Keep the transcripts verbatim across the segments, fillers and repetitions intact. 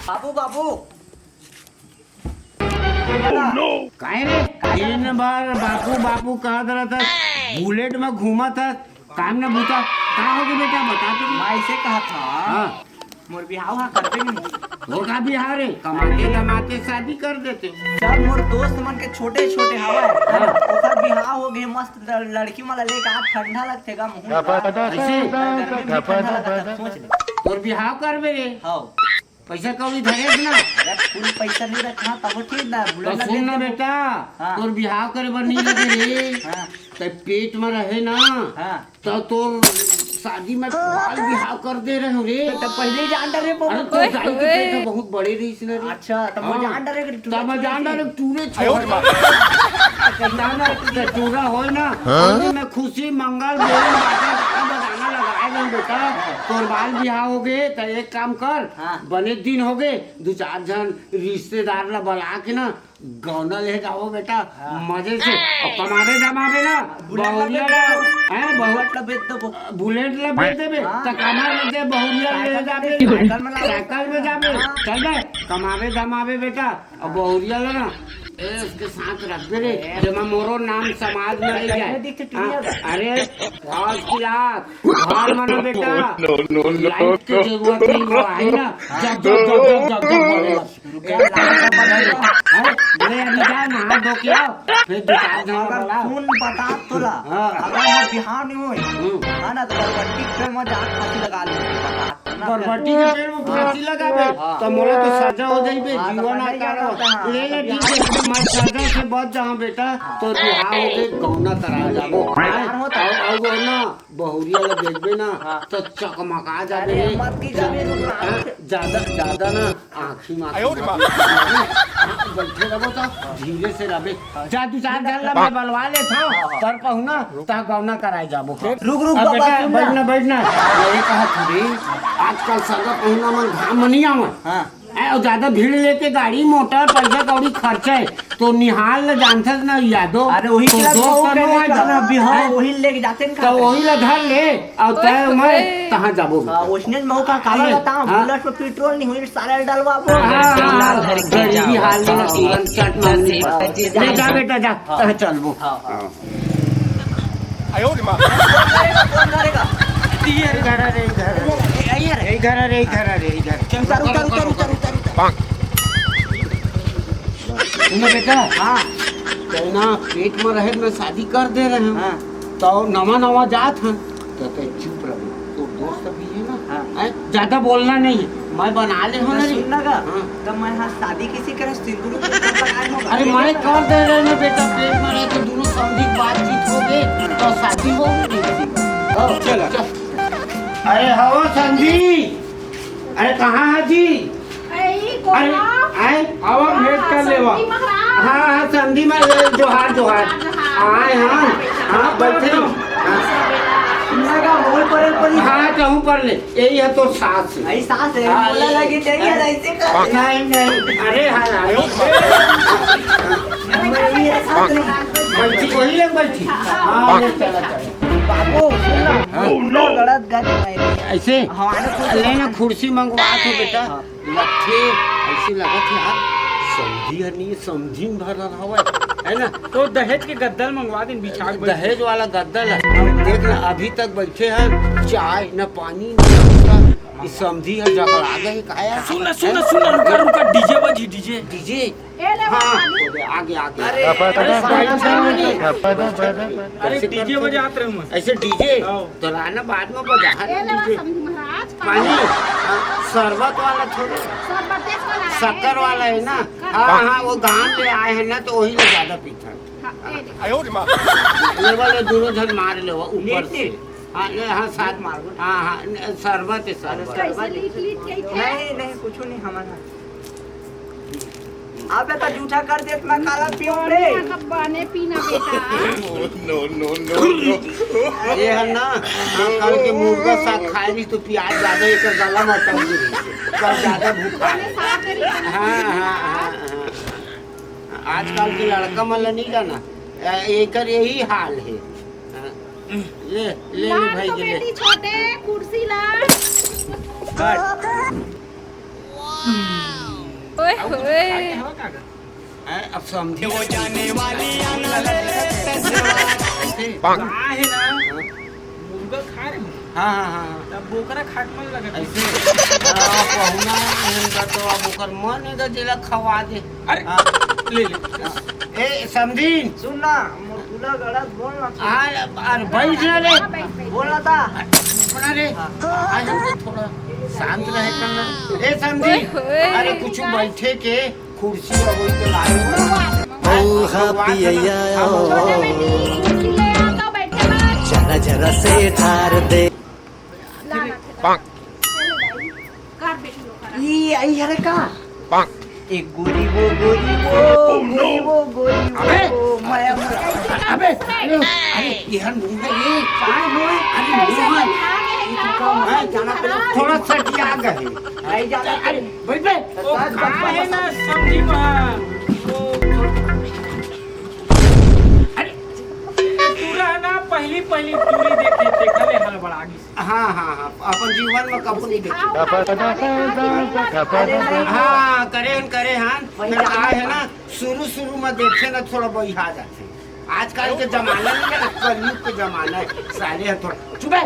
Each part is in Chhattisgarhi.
बाबू, बाबू। काहे रे? दिन भर बापू, बापू कहत रहत हस, बुलेट में घूमत हस, काम न बूता। का होगे बेटा, बता तो। मैं ऐसे कहत हँव, हाँ। मोर बिहाव हा करबे नहीं। तोर का बिहाव रे? कमाते धमाते शादी कर देते। सब मोर दोस्त मन के छोटे छोटे हवय, हाँ। ओकर बिहाव होगे, मस्त ल-, लड़की मन ला लेके आ, ठंडा लगथे गा मुँह ला। ऐसे? गर्मी में ठंडा लगथे, सोच ले। तोर बिहाव करबे रे? हाँ। पैसा कौड़ी धरेस ना? अरे, फुल पैसा नहीं रखना, तब ठीक ना, बुला तो ना सुन ना देते। बेटा, हाँ। तोर बिहाव करे बर नहीं लगे रे। हाँ। तैं पेट में रहे ना, हाँ। त तोर शादी में बाल बिहाव कर दे रहे हो रे। त पहले ही जान डरे बबू। अरे, तोर दाई के पेट ह बहुत बड़े रहिस ना रे। अच्छा, त मैं हाँ। जान डरे कि टूरे त मैं जान डरे टूरे छोड़। ना, ना, त टूरा होय ना। हाँ? हमनी में खुशी, मंगल, बेल, बाजा, गाना बजाना लगाए रहे बेटा। तोर बाल बिहाव होगे, त एक काम कर, हाँ। बने दिन होगे, दू चार झन रिश्तेदार ला बला के ना, गौना ले जाबो बेटा, हाँ। मजे से। अउ कमाबे धमाबे ना, बुलेट ला बहुरिया बेच ला, देबो। हैं, बहु-, बुलेट ला बेच देबो। बुलेट ला बेच देबे, हाँ। त कमा ले दे, बहुरिया ले साइकिल जाबे, में, साइकिल में ला। साइकिल में जाबे, हाँ। चल बे, कमाबे धमाबे बेटा, अउ बहुरिया ला ना, ए, उसके साथ रखबे रे, ए। जेमा मोरो नाम समाज में रह जाए। कैसे दिखते हाँ, टीवी में? अरे, फर्स्ट क्लास, घर में ना बेटा, no, no, no, लाइट के no। जरूरत नहीं, वो आई ना, जग, जग, जग, जग, जग, जग, बोलेगा। रुक जा, लाल का पकड़ लो। हैं? बोले, "अभी जा, नहा धो के आओ, फिर दुकान जाओ, अगर बोला।" सुन, बता तोला, हाँ। अगर मोर बिहाव नहीं होय, हम्म। है ना, तो बरबट्टी के पेड़ में जा, फांसी लगा ले, बता। बरबट्टी के पेड़ में फांसी लगाबे, हाँ। तो मोला तो सजा हो जाई बे, हाँ, तो जीवन सजा ही आकार। करता है, हाँ। ले, ले, ठीक है, मैं सजा से बच जाऊँ बेटा, तो बिहाव होगे, गौना करा जाबो। हाँ, होता है। अउ, अउ वो ना, बहुरिया ला देखबे ना, हाँ। त चकमका जाबे अरे, रे। मत की कभी रुक ना। हाँ, ज्यादा, ज्यादा ना आँखी माखी आयो रे मत माँ। लगा। हाँ, बैठे रहो तो धीरे से रहे। हाँ। जा, दू चार झन ला मैं बलवा लेत हँव, हाँ, हाँ। कर पाहूँ ना, त गौना कराए जाबो। रुक, रुक, अब बाबा, बेटा, सुन ना। बैठ ना, बैठ ना। ये कहा था रे, आजकल सगा पहुना मन घाम म नहीं आवे। हाँ। ए, अउ ज्यादा भीड़ लेके गाड़ी मोटर पैसा कौड़ी खर्चा है, तो निहाल ल जानथस ना यादव, अरे वही तो चला दोस्त बहू का के नहीं लेके करना, अभी हाँ, हैं? वही लेके जाते हैं तो कहाँ वही ला धर ले, अउ ओए, तय मैं ओए। कहाँ जाबो हाँ, बेटा? उसने मौका काला अरे, बताओ, हाँ। बुलेट पे पेट्रोल नहीं हुई, सारा डलवा वो। हाँ, हाँ, हाँ, गरीबी हाल में ना तुरंत चट मांगनी पड़ती। ले जा बेटा, जा, हाँ। तहाँ चलबो। हाँ, हाँ। हाँ। आयो रे माँ। कौन करेगा? ये रे। इधर आ रे, इधर आ रे। ये, ये रे। इधर आ रे, इधर आ रे, इधर। चल, उतर, उतर, उतर, उतर, उतर, उतर। सुनो बेटा। हाँ। तैं ना पेट में रहे में शादी कर दे रहे हैं। हाँ। तो नवा नवा जात हैं। तो तैं चुप रहे। तो दोस्त भी है ना। हाँ। हैं? ज्यादा बोलना नहीं है। मैं बना ले हूँ ना तो रे। सुन ना गा। हाँ। तो मैं हाँ शादी किसी करे सिंदूर के ऊपर लगाए होगा। अरे मैं कर दे रहे ना बेटा, पेट में रहे तो दोनों समधी बातचीत हो गई, तो शादी हो गई। हाँ, चलो। चल। अरे हवा समधी, अरे कहाँ है जी? अरे, अरे, आए, आवा, भेंट कर लेवा। समधी महाराज। हाँ, हाँ, समधी महाराज, जोहार, जोहार। जोहार, जोहार। आए, हाँ, हाँ, बैठे हो। हाँ। सुनना का बोल पड़े पड़ी। हाँ, कहूँ पढ़ ले। यही है तो सास है। यही सास है, हाँ, बोला ये लगी, तेरी है, ऐसे कर। नहीं, नहीं, अरे, हाँ, हाँ। मैं ये सास नहीं। बैठी, वही लोग बैठी। हाँ, ये चला, चला। बाबू, सुन ना। हाँ। गलत गलत नहीं। ऐसे? हमारे को ले ना, कुर्सी मंगवा दो बेटा। हाँ। लट्ठे, ऐसे लगत हे यार, समधी हर नहीं, समधी में भरल हवय, है ना? तो दहेज के गद्दल मंगवा दिन, बिछा के बैठ। दहेज वाला गद्दल है। देख ना, अभी तक बैठे हैं, चाय, न पानी, न नाश्ता। ये समधी हर जकड़ा गए, का यार? सुन ना, सुन ना, सुन ना, रुका, रुका, डीजे बजी, डीजे। डीजे? ए ले हाँ, बाबा। आगे, आगे। अरे, अरे, अरे, अरे, डीजे बजात रहे मैं। ऐसे डीजे? हाँ। तो लाना बाद में बजा, है ए ना, ले डीजे। समधी महाराज, पानी। पानी? हाँ, शरबत वाला थोड़े। शरबत वाला है, शक्कर वाला है ना? शक्कर। हाँ, हाँ, वो गांव ले आए हैं ना, तो वही ले ज्यादा पीता है। हाँ, ए ले। आयो रे माँ। ये वाले दोनों झन मार ले, वो ऊपर से। हाँ, ये, हाँ, साथ मार। हाँ, हाँ, न-, शरबत है, शरबत। कैसे लीट लीट के ही थे? नहीं, नहीं, कुछ नहीं हमारा। अबे तो जूठा कर देत मैं काला पीऊं रे। बढ़िया का बने पीना बेटा। No, no, no, no। ये है ना, हाँ, कल के मुर्गा साग खाए रही तो प्याज ज्यादा एक गला में अटक गई। कल ज्यादा भूख है। मैंने साग करी खाना हाँ, हाँ, हाँ, हाँ। आजकल के लड़का मन ला नहीं जाना, ए-, एकर यही हाल है। हाँ। ले, ले, ले लान भाई तो के ले। बेटी छोटे, कुर्सी ला। काट। ओए। हैं, अब समझी। वो जाने वाली आना ले, पैसे वाला। ऐसे? का हे ना, हाँ। मुर्गा खा रहे हो? हाँ, हाँ, हाँ, हाँ। तब बोकरा खाट मन लगा। ऐसे? हाँ, पहुना है उनका तो, अब ओकर मन है तो जेला खवा दे। अरे, हाँ। ले ले। हाँ। ए, समधी। सुन ना, मुकुला गलत बोल ना। आ, अरे, बैठ ना रे। बोल ना ता। अपना रे। हाँ। आज हमको थोड़ा शांत रहे करना। ए, समधी। ओए, ओए। अरे, कुछ बैठे के कुर्सी अउ ओई के लायो। मउहा पियइया ओ। छोटे बेटी, कुर्सी ले आ तो बैठे बर। जरा जरा से ठार दे। ला ना, ला। कर बेटी लोग का। ई आई हरे का? एक गोरी वो, गोरी वो, गोरी वो, गोरी वो, अबे! माया, माया। अबे! अरे, अरे, ये हर मुंह है, ये। काय हो? अरे, मुंह है। ये तो का है? थोड़ा सटिया गए। नहीं जाना। अरे, बैठ बे। ओ, का है ना, समधी बा। ओ, अरे। तू रह ना, पहली, पहली दूरी देखे, देखले हड़बड़ा गिस। हाँ, हाँ, हाँ, अपन जीवन में कभू नहीं देखे। हाँ, करे हन, करे हन, फिर का है ना, शुरू, शुरू में देखे ना, थोड़ा बइहा जाथे। आजकल के जमाना नहीं है, कलयुग के जमाना है, साले हैं थोड़ा। चुप है,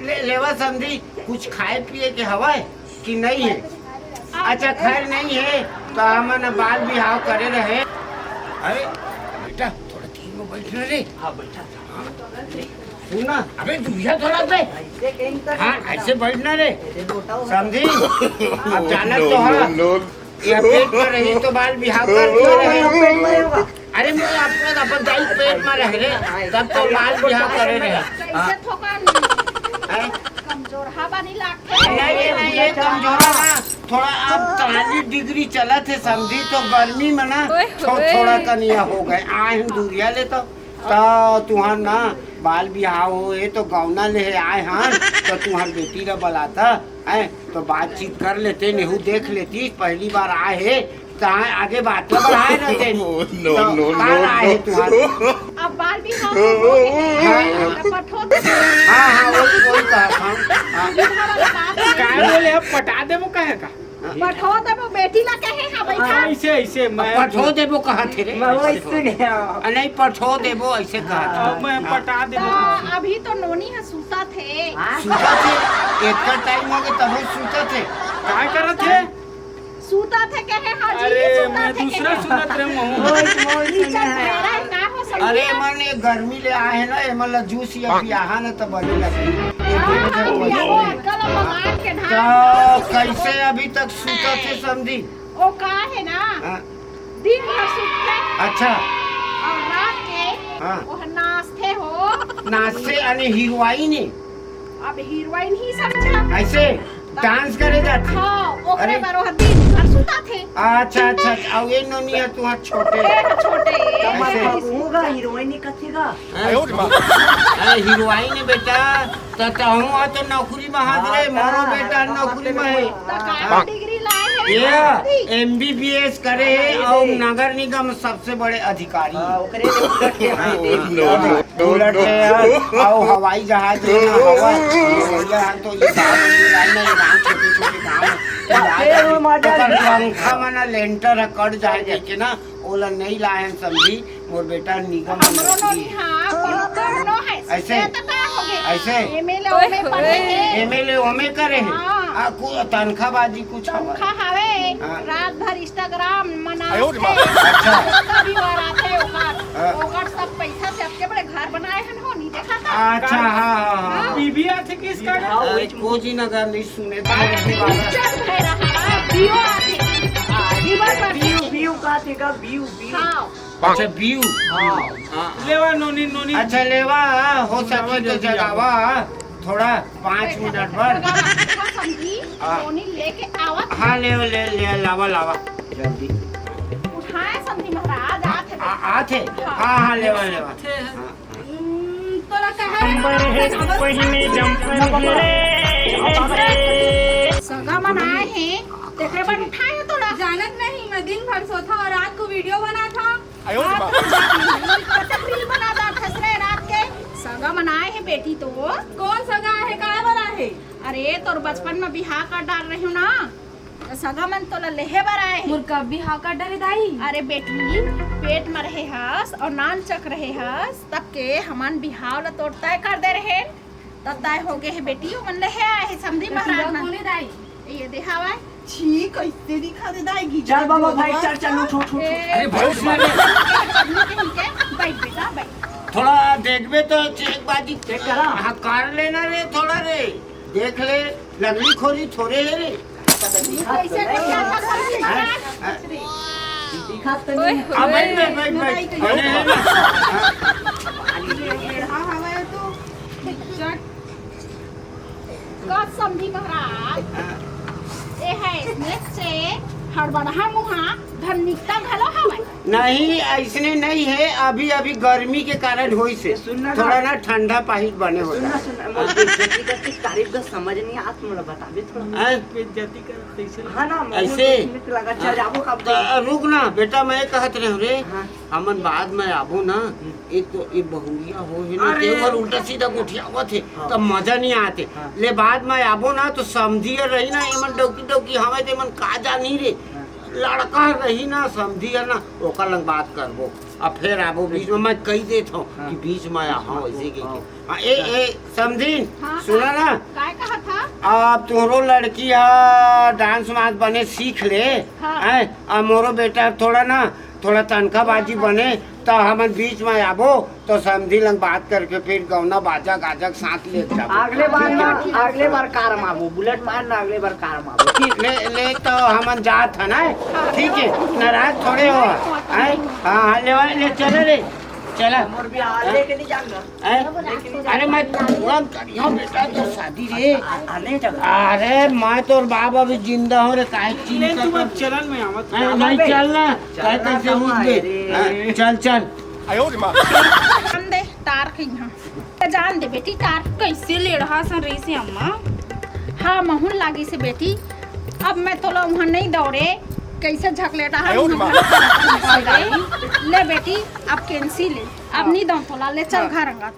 ले, लेवा समधी, कुछ खाए पिए के हवय? कि नहीं है? अच्छा, खैर नहीं है, तो हमन बाल बिहाव करे रहे। अरे बेटा, थोड़ा धीरे में बैठ ना रे। हाँ, बैठा था। हाँ। सुन ना, अबे दुरिहा थोड़ा बे। ऐसे कहीं तो हाँ, नहीं ऐसे बैठ ना रे। ऐसे लोटा हो। समधी? अब जाना तो हाँ। ये पेट में रही तो बाल बिहाव कर दियो रहे। पेट में होगा। अरे मैं आपको अपन दाई पेट में रह रे, तब तो बाल बिहाव करे रहे। कैसे हाँ। थोका नहीं? हैं? कमजोर हवा नहीं लागथे। नहीं, नहीं, ये कमजोर है ना। थोड़ा अब चालीस डिग्री चलत हे समधी, तो गर्मी में ना ओए थो-, होए। थोड़ा कनिया हो गए। आए हम दूरिया ले तो, तो तुहार ना बाल बिहाव हो, ये तो गौना ले हे आए हन, तो तुहार बेटी ला बलाता, हैं? तो बातचीत कर लेते, नेहू देख लेती, पहली बार आए हे, ताय आगे बात ला बढ़ाए रहते। No, तो no, का no, राय है no। तुम्हारी? अब बाल बिहाव हो गए। हाँ, हाँ। तो पठो दे। हाँ, हाँ, वही, वही कहा था। हाँ। सीधा वाला बात नहीं। काय बोले, अब पटा देबो कहे का? पठो देबो, बेटी ला कहे, हाँ, बैठा। हाँ, ऐसे, ऐसे, मैं अब पठो देबो कहा थे रे? मैं वो ऐसे नहीं, हाँ। आ, नहीं, पठो देबो, ऐसे कहा था। अब मैं हाँ। पटा देबो। तो अभी तो नोनी है, सूता थे। हाँ। सूता थे? इतना टाइम हो गया, तब सूता थे? काय करत थे? सूता थे कहे, हाँ जी, अरे, सूता मैं थे दूसरा कहे। सुनत रहे, महू। ओए, ओए, नीचे सुने। पैरा है, का हो सकता अरे, है? मन ये गर्मी ले आए हैं ना, ये मन ला जूस या पियाहा ना तो बने लगे। ये हाँ, दो हाँ, जन पियाहो, बने। अंकल, अब भगवान के धाम तो है। कैसे अभी तक सूता थे समधी? ओ का है ना, हाँ। दिन भर सूतथे। अच्छा। और रात के हाँ। वो नाचथे हो। नाचथे यानी हीरोइन है? अब हीरोइन ही समझा। ऐसे? डांस करे जाथे? हाँ, ओकरे अरे। बर ओह दिन भर सुता थे। अच्छा, अच्छा, अच्छा। अउ ये नोनी है तुहार छोटे। ए, छोटे। कैसे? होगा हीरोइन कथेगा। हैं? अरे हीरोइन है बेटा, त तहूँ ह तो नौकरी में हाथ रे, मोरो बेटा नौकरी में है। त का डिग्री लाए है? ये एमबीबीएस करे है और नगर निगम सबसे बड़े अधिकारी। हाँ, ओकरे ले उलट के हाँ। No, no। उलट ले यार, आओ हवाई जहाज लेना, हवा, हवाई जहाज तो ये बात नहीं लाई ना, ये गाँव छोटे-छोटे गाँव है। ए, वो माजा ओकर नहीं। पंखा में ना लेंटर है, कट जाए देख के ना, ओला नहीं लाए हैं समधी, मोर बेटा निगम में हमरो नौकरी नोनी, है। हाँ, कोनो कोनो है। ऐसे? सीधा तो का हो गए? ऐसे? एमएलए ओमे पढ़े है। एमएलए ओमे करे है। हाँ। आ, कु-, तनख्वाहबाजी कुछ हवा। तनख्वाह हवे, हाँ। रात भर Instagram मना आयो रे माँ। अच्छा। कभी बार आथे ओकर, हाँ। ओकर सब पैसा से अतके बड़े घर बनाए हन हो, नहीं देखा था? अच्छा, हाँ, हाँ, हाँ। हाँ। बीबी आथे किस का? हाँ, अरे, वही। कोजी नगर नहीं सुने थे, हाँ, वही बात है। चल भैरा, हाँ, बीओ आथे। हाँ, बीओ पर बीओ, बीओ का थे का? BO, BO. हाँ। अच्छा, बीओ। हाँ। हाँ। लेवा नोनी, नोनी। अच्छा, लेवा, हो सके तो जगावा। थोड़ा पाँच मिनट बर। हाँ। नोनी लेके आवत। हाँ, ले, ले, ले, लावा, लावा, जल्दी। उठाए समधी महाराज, आथे। आ, आथे? हाँ। हाँ, हाँ, लेवा, लेवा। हाँ। हम्म, तोरा कहे रे? अंबर है पहिने जंपर रे। सगा मन आए हैं, तेकरे बर उठाए हैं तोरा। जानत नहीं, मैं दिन भर सोथा और रात को वीडियो बनाथा। आयो रे बाप। कतक रील बनाथा थस रे रात के? सगा मन आए हैं बेटी तो। कौन सगा है, काय वाला है? अरे, तोर बचपन में बिहाव कर डाल रही हूँ ना। त सगा मन तोला लेहे बर आए हे। मोर कब बिहाव कर डरे दाई? अरे बेटी, पेट म रहे हस अउ नान चक रहे हस, तब के हमन बिहाव ल तोर तय कर दे रहे। त तय हो गे हे बेटी, ओमन लेहे आए हे समधी महाराज मन। कोने दाई? ये देखावा। छी, कैसे दिखा दे दाई, गिद्ध चल बाबा भाई, चल, चल, उठ, उठ, उठ। ए, अरे भाई, बैठ बेटा, बैठ। थोड़ा देखबे तो चेक बाजी। चेक करा। हाँ, कर लेना रे, थोड़ा रे। देख ले, लगली खोरी थोड़े हे रे। कैसे दिखा सकते हैं? हाँ, हाँ। दिखा तो नहीं। अब बैठ, बैठ, बैठ, बैठ। अरे, है ना? हाँ, हवा है तो चट। का समधी महाराज, ए है इसने से हड़बड़हा मुहा धर्मिकता घलो हवय। नहीं, ऐसने नहीं है, अभी अभी गर्मी के कारण होइस हे। सुन ना, थोड़ा ना ठंडा पाही बने हो सुन ना, जाए। सुन ना, मोर बेइज्जती करके तारीफ का समझ नहीं आत, मोला बताबे थोड़ा। हैं? बेइज्जती कर कैसे? हाँ ना, ऐसे? लगा, चल जाबो कब तो रुक ना बेटा, मैं कहत रहे रे, हाँ। हमन बाद में आबो ना, हम्म। एक तो ये बहुरिया हो हे ना, अरे। ते ओकर उल्टा सीधा गोठियावत हे, हाँ। तब मजा नहीं आते। हाँ। ले बाद में आबो ना, तो समधी ह रही ना, एमन डौकी डौकी हवे, ते मन का जानी रे। हाँ। लड़का रही ना, समधी ह ना, ओकर लंग बात करबो। अब फेर आबो बीच में, मैं कही देत हूँ हाँ। कि बीच में आ, हाँ, ऐसे के। हाँ। हाँ, ए, ए, समधी, हाँ, सुना हाँ। ना? काय कहा था? अब तुहरो लड़की ह डांस वांस बने सीख ले, हाँ। हैं? अब मोरो बेटा थोड़ा ना थोड़ा तनखाबाजी बने, त हमन बीच में आबो, तो समधी लंग बात करके फिर गौना बाजा गाजा के साथ ले जाबो। अगले बार ना, अगले बार कार में आबो, बुलेट मार ना, अगले बार कार में आबो। ठीक। ले, ले तो हमन जात हन, हैं? ठीक है, नाराज थोड़े हो, हैं? हाँ, हाँ, ले, ले, चला रे, चला। मोर भी आ, लेके नहीं जाऊंगा। हैं? अरे मैं तुरंत करियो बेटा, तो शादी रे। अरे जगह। अरे मैं तोर बाप अभी जिंदा हो रे, काहे ले चिंता तू कर? अब चलन में आवत। हैं, नहीं चलना, काहे चलना कैसे तो उठ गए? अरे। हैं, चल, चल। आयो रे माँ। जान दे, तार कहीं हाँ। जान दे बेटी, तार कैसे लेड़हा सन रही से अम्मा। हाँ, महून लागी से बेटी। अब मैं तोला वहाँ नहीं दौड़े, कैसे झकलेटा है आयो रे माँ। ले बेटी, अब कैंसिल है। अब नहीं दौड़ तोला, ले चल हाँ। घर अंगत।